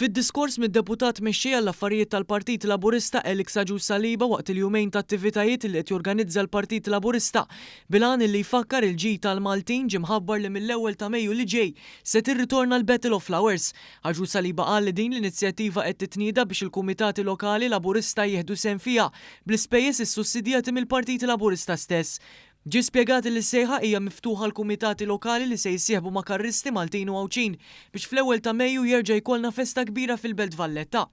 Fid-diskors mid-Deputat Mexxej għall-Affarijiet tal-Partit Laburista Alex Agius Saliba waqt il-jumejn ta' attivitajiet li qed jorganizza l-Partit Laburista bil-għan li jfakkar il-ġid tal-Maltin ġie mħabbar li mill-ewwel ta' Mejju li ġej se tirritorna l-Battle of Flowers. Agius Saliba qal li din l-inizjattiva qed titnieda biex il-kumitati lokali Laburista jieħdu sehem fiha bl-ispejjeż issussidjati mill-Partit Laburista stess. Ġie spjegat li s-sejħa hija miftuħa għall-kumitati lokali li se jissieħbu ma' karristi Maltin u Għawdxin biex fl-ewwel ta' Mejju jerġa' jkollna festa kbira fil-Belt Valletta.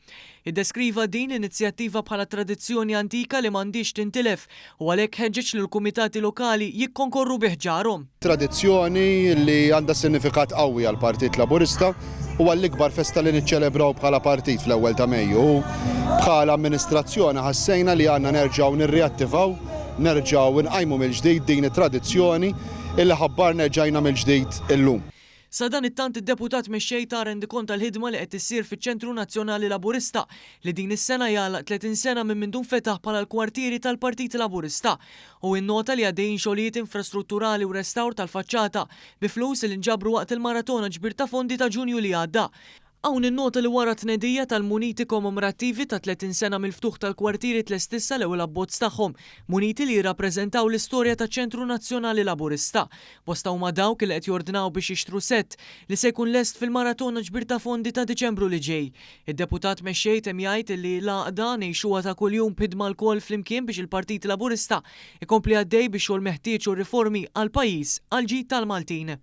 Iddeskriva din l-inizjattiva bħala tradizzjoni antika li m'għandhiex tintilef u għalhekk ħeġġeġ lill-kumitati lokali jikkonkorru bi ħġarhom. Tradizzjoni li għandha sinifikat qawwi għall-Partit Laburista u għall-ikbar festa li niċċelebraw bħala partit fl-ewwel ta' Mejju. Bħala amministrazzjoni ħassejna li għandna nerġgħu nirriattivaw, nerġgħu nqajmu mill-ġdid din it-tradizzjoni illi ħabbarna erġajna mill-ġdid illum. Sadanittant id-Deputat Mexxej ta rendikont tal-ħidma li qed issir fiċ-Ċentru Nazzjonali Laburista li din is-sena jagħlaq 30 sena minn mindu nfetaħ bħala l-kwartieri tal-Partit Laburista. Hu innota li għaddejjin xogħlijiet infrastrutturali u restawr tal-faċċata bi flus li nġabru waqt il-maratona ġbir ta' fondi ta' Ġunju li għadda. Hawn innota li wara t-tnedija tal-muniti kommemorattivi ta' 30 sena mill-ftuħ tal-kwartieri tlest issa l-ewwel abbozz tagħhom, muniti li jirrappreżentaw l-istorja taċ-Ċentru Nazzjonali Laburista. Bosta huma dawk li qed jordnaw biex jixtru sett li se jkun lest fil-maratona ġbir ta' fondi ta' Diċembru li ġej. Id-Deputat Mexxej temm jgħid li l-għaqda ngħixuha ta' kuljum b'ħidma lkoll flimkien biex il-Partit Laburista jkompli għaddej bix-xogħol meħtieġ u r-riformi għall-pajjiż għall-ġid tal-Maltin.